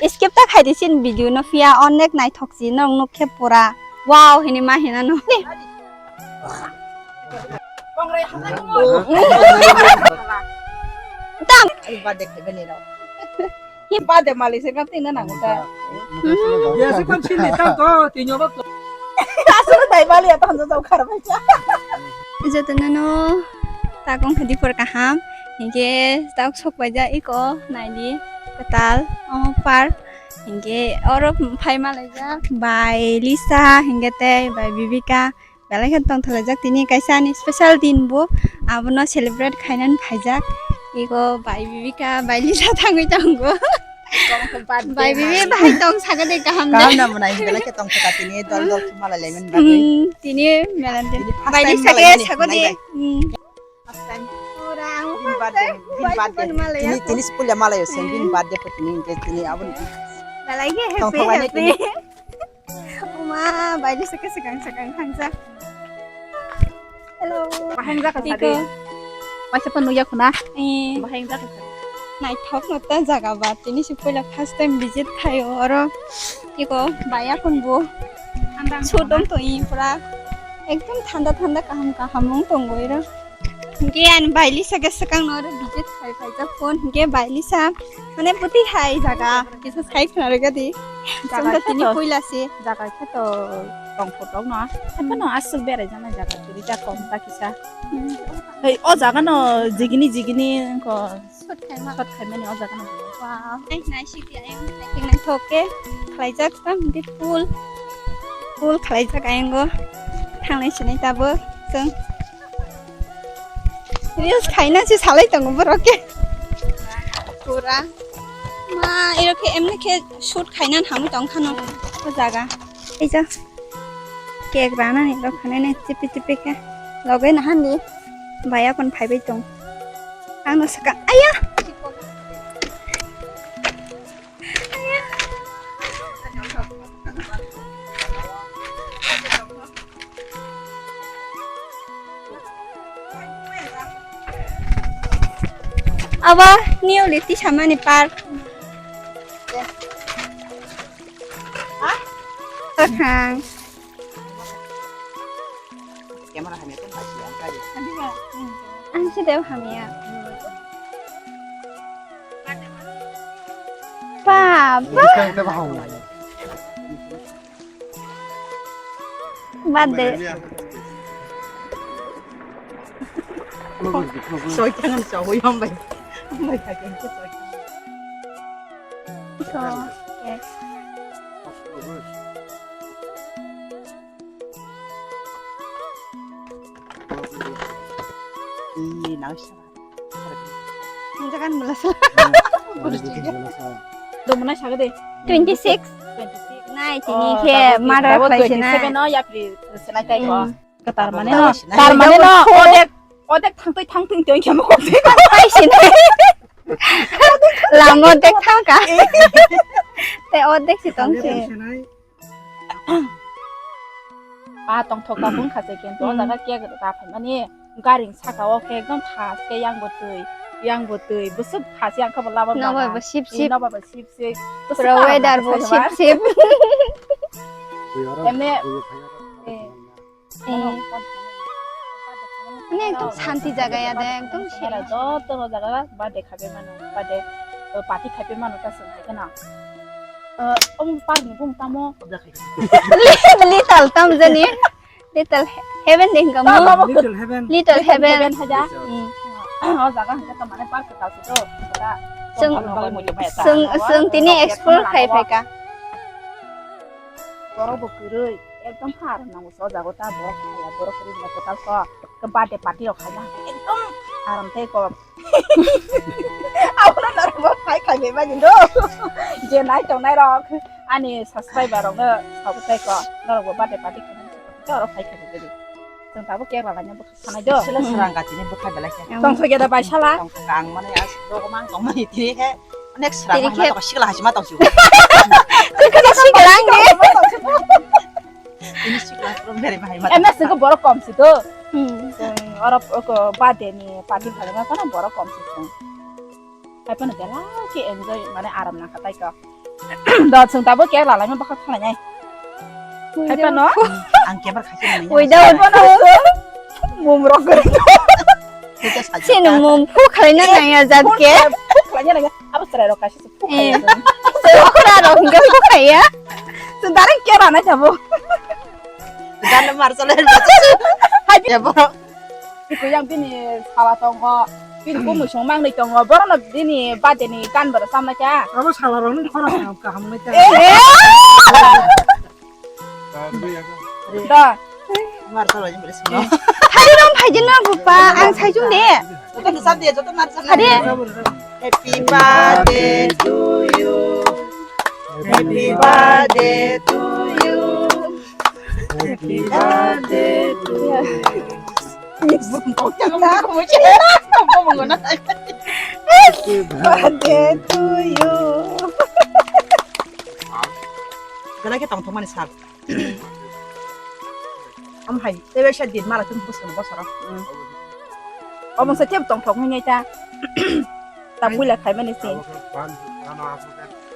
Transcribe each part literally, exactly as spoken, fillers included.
Skip ta khai di sin video no, phiya onek naithok si norok nuk khe pura wow hini ma hina no. Tam. Birthday khaibani rok. Hi birthday malik se kan tingna nango ta. Ya se kon chini tam ko tinyo ba. Asal dai malik ata hanjo jao khar bai cha. Jotono no takong khadi por kaham. Hinkhe tak sok bai ja iko naidi kwtal o park. Hinkhe oro phai malaijak bai Lisa hinkhe tei bai Bibika. Belai khe tongthokjak tini kaisa ani special din bo abono celebrate khainani phaijak. Iko bai Bibika bai Lisa thangwi tongo. Bai Bibi bai tong saga de kaham de. Kaham na mwnai belai khe tongthokha tini dol dol khe malai laimani bagwi. Hmm, tini melan de. Tini first time bai Lisa khe malaimani saga de. Nai bai. Hmm. First time. Ora, ang bini first birthday, time. Bini birthday. Tini, tini sepulya malai o seng bini birthday ko tini, tini aboni. Belai khe happy, tongthok lainai happy. Tini. Uma, bai Lisa khe swkang swkang thangjak. Hello. Bahai wngjakha sadi. Tiko. Waisa phano nukya khuna. Eh. Bahai wngjakha sadi. Naithok no ta jaga ba, tini se puila first time visit khaio oro. Tiko, baya kun bo. Andang. Sudong to i pura. Ekdom thanda thanda kaham kaham wng tongo oro. Hinkhe ani bai Lisa khe swkang no oro visit khai phaijak phone. Hinkhe bai Lisa mane bwtwi hai jaga kisa sai khna rwgadi. Jaga chwngkha tini khe to puila se. Jaga khe to tongthok tongno. Haphano aswk berai jaknai jaga kwrwi jak kom ta kisa. Hmm. Hei, o jaga no jigini jigini wngkha. Shot khaima. Shot khaimani o jaga no. Wow. Ai, naisik ya, ayang naisik naithok khe khlaijak tam di pool. Pool khlaijak ayango. Thangnai sinai tabuk chwng. Reels khaina se salai tongo borok khe. Pura. Ma, ero khe emni khe shoot khaina hamwi tong khano o jaga. Ei ja. Cake ranani rok khanai nai chipi chipi khe. Loge nahan di. Baya kon phaibai tong. Ang no saka. Aya! Abo new liti samani park. Kwthang. Camera hamya tong bai siya, ang kari. Ang si Dew hamya. Papa. Birthday. Soy tangan soy hambai. Hambai kageng ke soy. Ito. Yes. Ih, nang siya. Nang jagan mula sala. Dong mana siya de? Twenty six. Twenty six. Nai, tini khe murder khlai sinai. Twenty seven no yapri sinai tai ko. Hmm. Tar mane no, tar mane no, odek, odek thangtwi thangtwi tong khe mo kok. Khlai sinai. Lama odek thang ka. Te odek si tong se. Ba tongthok tabung kha se kento, o jaga cake ra phaimani garing saka o khe ekdom thas khe yang bo twi, yang bo twi, bwswk thas yang khe bo labar. Nobar bo sip sip. Nobar bo sip sip. Pura weather bo sip sip. Emne. Eh. Mane ekdom santi jaga ya de, ekdom sera. Joto no jaga birthday khabe mano, birthday party khabe mano ta sung hai kana. Om park ni bung tamo. Little tam jani. Little heaven de hinga mo. Little heaven. Little heaven. Heaven haja. Hmm. O jaga hinga ta mane park ta su to. Sung, sung, sung tini explore khai phaika. Borok bo kwrwi, ekdom kha aram nango se o jaga o ta borok khaya, borok kwrwi bo kwtal kho, khe birthday party rok khaina ekdom aram tei kok. Abono norok bo phai khai bai mani do. Je nai tongnai rok, ani subscriber rok no sabo tei kok, norok bo birthday party khaina se oro phai khai bai di. Chwng tabuk cake rwlaina bwkha sanai do. Sila srang ga tini bwkha belai khe. Tong thok ya da bai sala. Tong thok ang mane as rogo mang tong mani tini khe. Onek srang tini ma khe tong sikla hasi ma tong si. Tini khe sikla ang de. Tini sikla from bere ma hai ma. Emna sing ko borok kom si do. Hmm. Chwng oro ko birthday ni party khalai ma kono borok kom si chwng. Hai phano belai khe enjoy, mane aram nangkha tai kok. Do chwng tabuk cake lalaima bwkha khwlainai. Hai phano ang camera khachi nang. Without mum rok gori. Chini mum phu khlaina nangya jat ke. Phu khlaina nangya. Abo chwrai rok kaisa phu khaiya. Chwrai rok hingke phu khaiya. Chwng direct cake ranai tabuk. Gana mar chale. Hai ya bro. Bikuyang bini sala tongo, bini bumui song mangnwi tongo, borokno bini birthday ni gan bwrwi chamnai kha. Abo sala rokni khorang kaham, kaham nai ta. Ehe. Da. Mar sala ni bwrwi song. Thari rong phaidi na bupa, ang saijung de. Joto ni sab de, joto mar sala. Thari. Happy birthday to you. Happy birthday to you. Happy birthday to you. Happy birthday to you. Gana khe tongthokmani sal. Am hai, tei bai sa din mala tum bosor bosoro. Omo sa tep tongthok hingai ta. Ta puila khaimani se.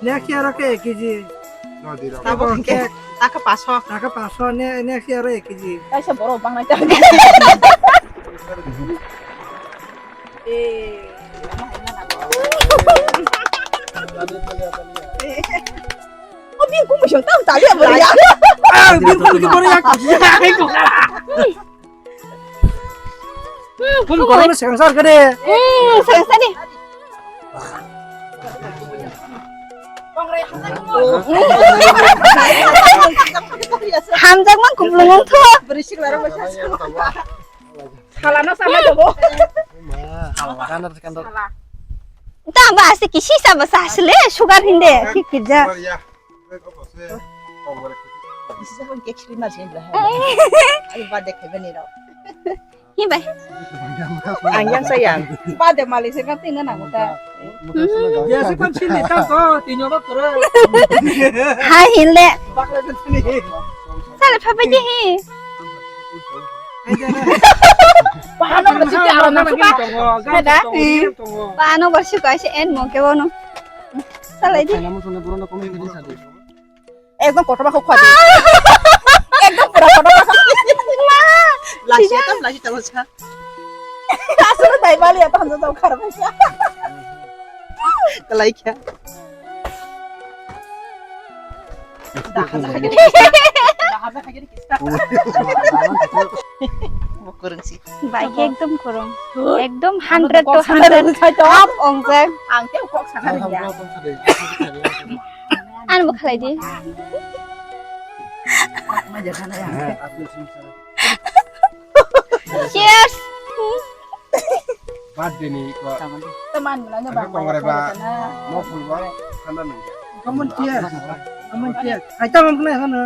Next year ke kg. Tabuk hingke taka paso. Taka paso, ne, next year ek kg. Kaisa borok bangnai ta. Eh, o bini kumui song tamo tali abo ya. Ah, bini kumui ke boro ya. Phone korokno swkang sar khe de. Hmm, swkang sar di. Hamjakma kupulung wngtho. Salano sama dogo. Sala. Ta ba ase kisi sa ba sa asle sugar hinde. Kikija. Bisi jabo cake sri ma sri bla hai. Ani birthday khaibani rok. Hi bai. Ang yang sayang. Birthday mali se kan tingna nango ta. Ya se kan sri ni tang ko tinyo ba kore. Hai hinle. Bakla kan sri. Sale phabai di hi. Pano bersi ke aro na suka. Ada. Pano bersi ko ase en mo ke bono. Salai di. Ekdom kotor bakho khwadi. Ekdom pura kotor bakho. Lasi tam, lasi tam sa. Asal dai bali apa hanjo tau khar basa. Kalai kya? Dah, dah, dah, dah, dah, dah. Bukurung si. Bai ekdom kurung. Ekdom hundred to hundred. Up ongjak. Ang tei kok sana ringya. Ano bo khalai di. Cheers. Birthday ni ko. Teman mulanya bang. Kongre ba. Mo phul ba. Khana nang. Kamun cheers. Kamun cheers. Hai tamam kena sana.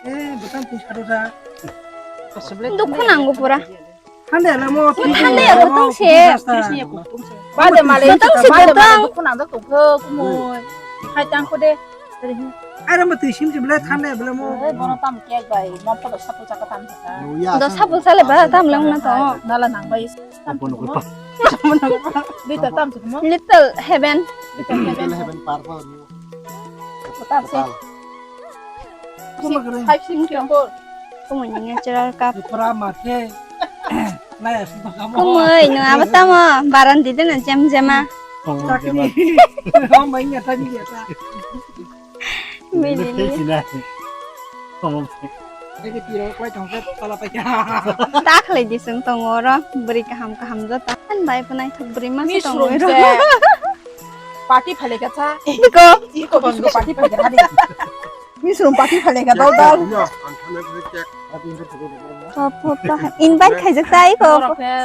Eh, bukan tu satu sa. Dukhu nango pura. Hande na mo. Hande ya kutong se. Bade male kutong se, bade male kutong. Dukhu nang dukhu kumoi. Hai tang ko de. Are mo twi sim sim le thane bele mo. Eh, bono tam kek bai, mo photo sapu chaka tam thaka. Do sapu sale ba tam long na to. Nala nang bai. Tam bono ko pa. Lita tam thaka mo. Little heaven. Little heaven. Little heaven par pa ni. Tam se. Five six four. Kumui ni natural cup. Pura mathe. Naya sima kamo. Kumui no abo tamo baran di dena jem jema. Chakni. Kamo mainya tani ya ta. Mili ni. Sina. Kamo. Ini piro kau tong ke pala pa ya. Takhle disung tongoro beri kaham kaham jota. Kan bai punai thok beri mas tongoro. Party phale ka cha. Iko. Iko bisko party phale ka cha. Misrum party phale ka dol dol. Hop hop ta. Invite khaijak ta iko.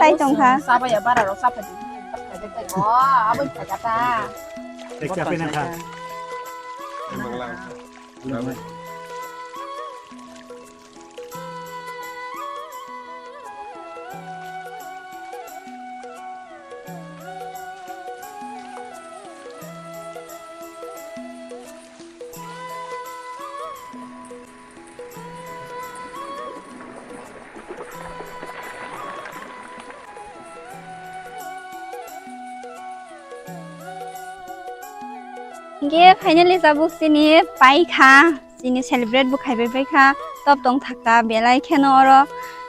Sai tong kha. Saba ya bara ro saba di. Oh, abo khaijak ta. Tek cha pe na kha. Hingke finally tabuk chini paikha, chini celebrate bo khaibai paikha, top tong thakta belai kheno oro.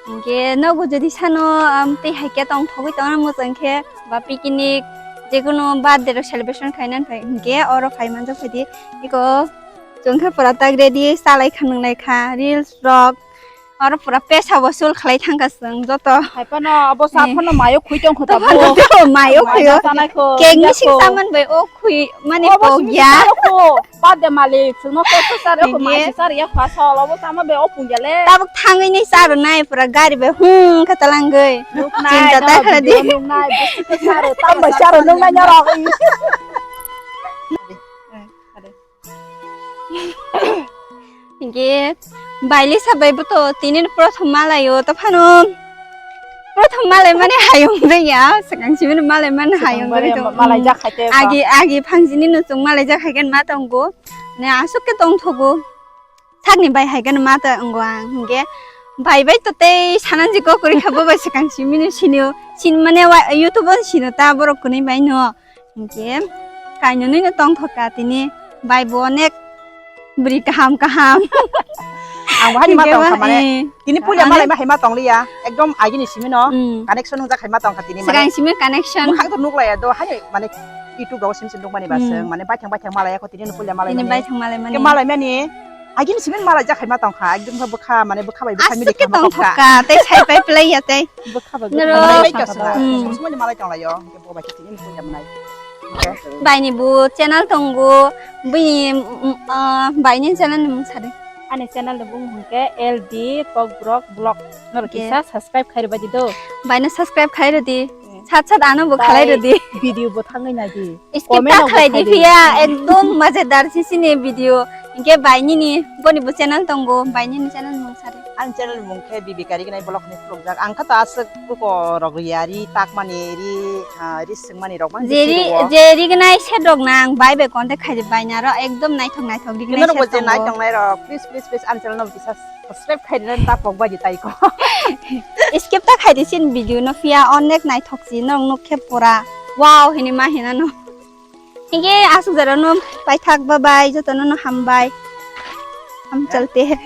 Hingke nogo jodi sano, um, tei haikhe tong thogwi tongna muchung khe ba picnic, jekono birthday rok celebration khainani phai hingke oro phai manjak phaidi. Iko chwng khe pura tak ready chalai kha nwnglai kha reels rok. Oro pura pesa wasul khalai thangkha chwng joto. Hai phano abo sa Eh. phano mayo khui tong kho Tamo tabo. Tamo mayo khuyo. Sanai kho, Cake ya mising kho. Saman bai o khui mani Obo pok simi ya. Saro kho. Bade malik, chwngno kok khe sar ya kho, Nge. Mai sar ya kha, sal obo sama be o pung ya le. Tabuk thangwi ni sar nai pura gari bai hung kha talangwi. Nuk nai, Chinta ta tamo kha di. Video nuk nai, bisi khe sar, tamo sar nuk nai nyara. Hingke bailisa bai bo to tini no prothom malaio to phano prothom malai mani hayung bai ya swkang simi no malai mani hayung bai to malai jak khai te agi agi phangjini no chung malai jak khai gen ma tongo ne asuk ke tong thogo sakni bai hai gen ma tongo ang hingke bai bai to tei sananji kokori kha bo bai swkang simi no sinio sin mane YouTube o sino ta borok kwnwi bai no. Hingke kainwi no tongthok ka tini bai bo onek bwrwi kaham kaham. Ang bo hani ma tong kha mane eh. Tini puila malai ma hai ma tong liya ekdom agini simi no connection wngjak hai ma tong kha tini mane. Swkang simi connection. Mukhang to nuk laya do hani mane YouTube rok sim sim nuk mani ba swng mane baithang baithang malai ya kho tini no puila malai mani. Tini baithang malai mani. Ke malai mani. Agini simin malai jak hai ma tong kha, ekdom kha bwkha, mane bwkha bai bwkha mili kha ma tong kha. Tei sai pai play ya tei. Bwkha bai bwkha mili kha ma. Sumsumani malai tong lai yo, hingke bo bai khe tini mukun ya mwnai. Bai ni bo channel tongo, bini, mm, ah, bai ni channel ni mung sadi. Ani channel ni bung hingke L D Kokborok Vlog. Noro kisa subscribe khai rwbai di do. Bai no subscribe khai rwdi. Sat sat ano bo khalai rwdi. Video bo thangwi nai di. Skip ta khlai di phiya ekdom majedar sisini video. Hingke bai nini boni bo channel tongo, bai nini channel mung sari. Ang channel mung khe Bibi Kari gnai vlog ni vlog jak. Ang kha ta aswk buko rok riya ri tak mani ri, ah, ri swng mani rok man. Je ri, je ri gnai se dok nang bai bai contact khai di bai na ro ekdom naithok naithok ri gnai se tongo. Nai tong nai rok please please please ang channel no bisa subscribe khai di ta pok bai di tai ko. Skip ta khai di sin video no phiya onek naithok si nong nuk khe pura. Wow hini ma hina no. Hingke asuk jora no paithak bye bye joto no no hambai. Ham chalte hai.